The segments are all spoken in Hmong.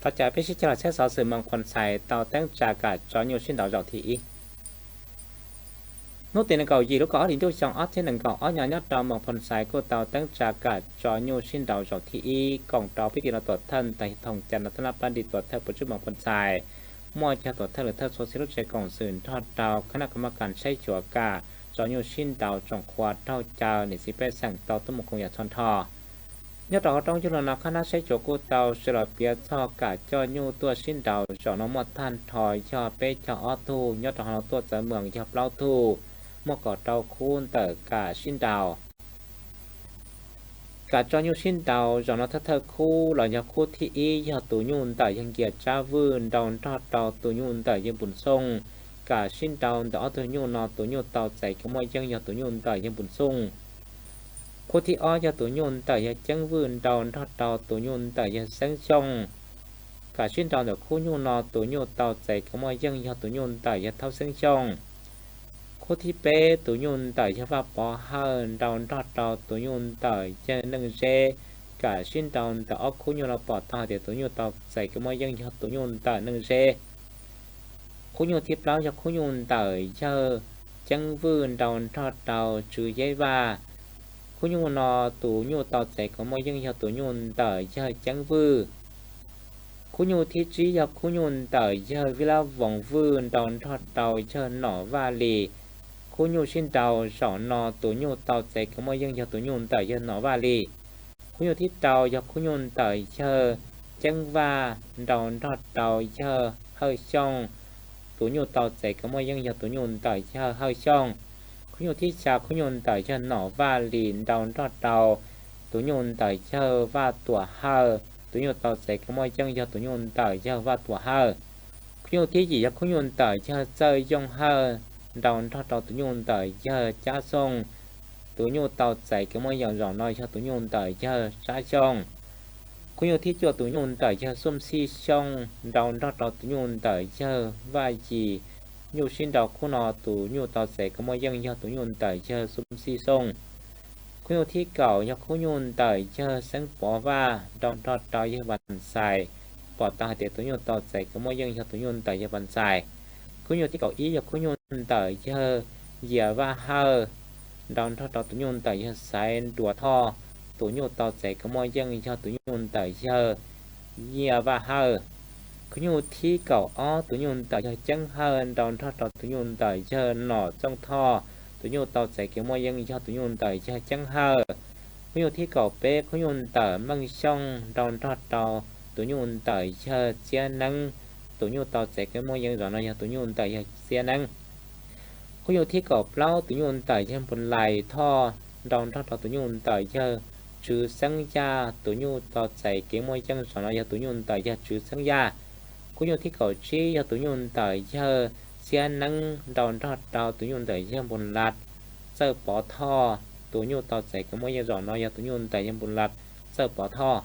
Thov caw peb sib cog los saib xov xwm Moos Phoo Xais tau teeb tsa kam tso nyuj sib nraus zaum thib ib. Hnub tim nees nkaum yim lub kaum ob hlis ntuj xyoo ob txhiab nees nkaum ob, nyob rau Moos Phoo Xais kuj tau teeb tsa kam tso nyuj sib nraus zaum thib ib koom rau pib tim no tuam thawj ntawm thoom ca no thab lab pab di tuam thawj puas tswb Moos Phoo Xais, muaj cov tuam thawj lwm thawj txhua txhia lub tsev koom xwm nrog rau khab nab kam maj kam saib xyuas kam tso nyuj sib nraus tsoom qhua raug caw niam txiv pej xeem tau tuaj mus koom yam txhua nrho. Nyob rau hauv roob yug los no khab nab saib xyuas kuj tau sawv los piav txog kam coj nyuj tuaj sib nraus zaum no muaj tag nrho yog peb caug ob tug, nyob rau hauv no tuaj txawv moos yog plaub tug, muaj kaum rau khub ntawm kam sib nraus. Kam tso nyuj sib nraus zaum no thawj thawj khub los yog khub thib ib yog tus nyuj ntawm yawg Nkias Tsab Vwj nraus nrog rau tus nyuj ntawm yawg Npus Xooj. Kam sib nraus ntawm ob tug nyuj no tus nyuj tau txais kev muaj yeej yog tus nyuj ntawm yawg Npus Xooj. Khub thib ob yog tus nyuj ntawm yawg Ceeb Vwj nraus nrog rau tus nyuj ntawm yawg Xeeb Xyooj. Kam sib nraus ntawm khub nyuj no tus nyuj tau txais kev muaj yeej yog tus nyuj ntawm yawg Thaub Xeeb Xyooj. Khub thib peb tus nyuj ntawm yawg Vaj Pov Hawj nraus nrog rau tus nyuj ntawm yawg Neej Zeb. Kam sib nraus ntawm ob khub nyuj no pom tau hais tias tus nyuj tau txais kev muaj yeej yog tus nyuj ntawm Neej Zeb. Khub nyuj thib plaub yog khub nyuj ntawm yawg Ceeb Vwj nraus nrog rau Tswv Yeb Vaj. Khub nyuj no tus nyuj tau txais kev muaj yeej yog tus nyuj ntawm yawg Ceeb Vwj. Khub nyuj thib tsib yog khub nyuj ntawm yawg Vij Lab Voos Vwj nraus nrog rau yawg Nom Vaj Lis. Khub nyuj sib nraus zaum no tus nyuj tau txais kev muaj yeej yog tus nyuj ntawm yawg Nom Vaj Lis. Khub nyuj thib rau yog khub nyuj ntawm yawg Ceeb Vaj nraus nrog rau yawg Hawj Xyooj. Tus nyuj tau txais kev muaj yeej yog tus nyuj ntawm yawg Hawj Xyooj. Khub nyuj thib xya khub nyuj ntawm yawg Nom Vaj Lis nraus nrog rau tus nyuj ntawm yawg Vaj Tuam Hawj. Tus nyuj tau txais kev muaj yeej yog tus nyuj ntawm yawg Vaj Tuam Hawj. Khub nyuj thib yim yog khub nyuj ntawm yawg Txawj Yooj Hawj nraus nrog rau tus nyuj ntawm yawg Cab Xooj. Tus nyuj tau txais kev muaj yeej zaum no yog tus nyuj ntawm yawg Tsab Xyooj. Khub nyuj thib cuaj tus nyuj ntawm yawg Xooj Xij Xyooj nraus nrog rau tus nyuj ntawm yawg Vaj Yis. Nyuj sib nraus khub no tus nyuj tau txais kev muaj yeej yog tus nyuj ntawm yawg Xooj Xij Xyooj. Khub nyuj thib kaum yog khub nyuj ntawm yawg Xeeb Pov Vaj nraus nrog rau yawg Vas Xais. Pom tau hais tias tus nyuj tau txais kev muaj yeej yog tus nyuj ntawm yawg Vas Xais. Khub nyuj thib kaum ib yog khub nyuj ntawm yawg Yias Vaj Hawj nraus nrog rau tus nyuj ntawm yawg Xaiv Nruas Thoj. Tus nyuj tau txais kev muaj yeej yog tus nyuj ntawm yawg Yias Vaj Hawj. Khub nyuj thib kaum ob tus nyuj ntawm yawg Ceeb Hawj nraus nrog rau tus nyuj ntawm yawg Nom Txooj Thoj. Tus nyuj tau txais kev muaj yeej yog tus nyuj ntawm yawg Ceeb Hawj. Khub nyuj thib kaum peb khub nyuj ntawm Meej Xyooj nraus nrog rau tus nyuj ntawm yawg Txiab Neeb. Tus nyuj tau txais kev muaj yeej zaum no yog tus nyuj ntawm yawg Txiab Neeb. Khub nyuj thib kaum plaub tus nyuj ntawm yawg Npus Lais Thoj nraus nrog rau tus nyuj ntawm yawg Tswv Xeeb Yaj. Tus nyuj tau txais kev muaj yeej zaum no yog tus nyuj ntawm yawg Tswv Xeeb Yaj. Khub nyuj thib kaum tsib yog tus nyuj ntawm yawg Txiab Neeb nraus nrog rau tus nyuj ntawm yawg Npus Las Txawj Pov Thoj. Tus nyuj tau txais kev muaj yeej zaum no yog tus nyuj ntawm yawg Npus Las Txawj Pov Thoj.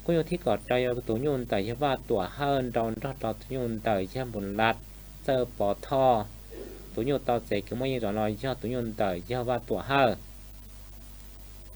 Khub nyuj thib kaum rau yog tus nyuj ntawm yawg Vaj Tuam Hawj nraus nrog rau tus nyuj ntawm yawg Npus Las Txawj Pov Thoj. Tus nyuj tau txais kev muaj yeej zaum no yog tus nyuj ntawm yawg Vaj Tuam Hawj.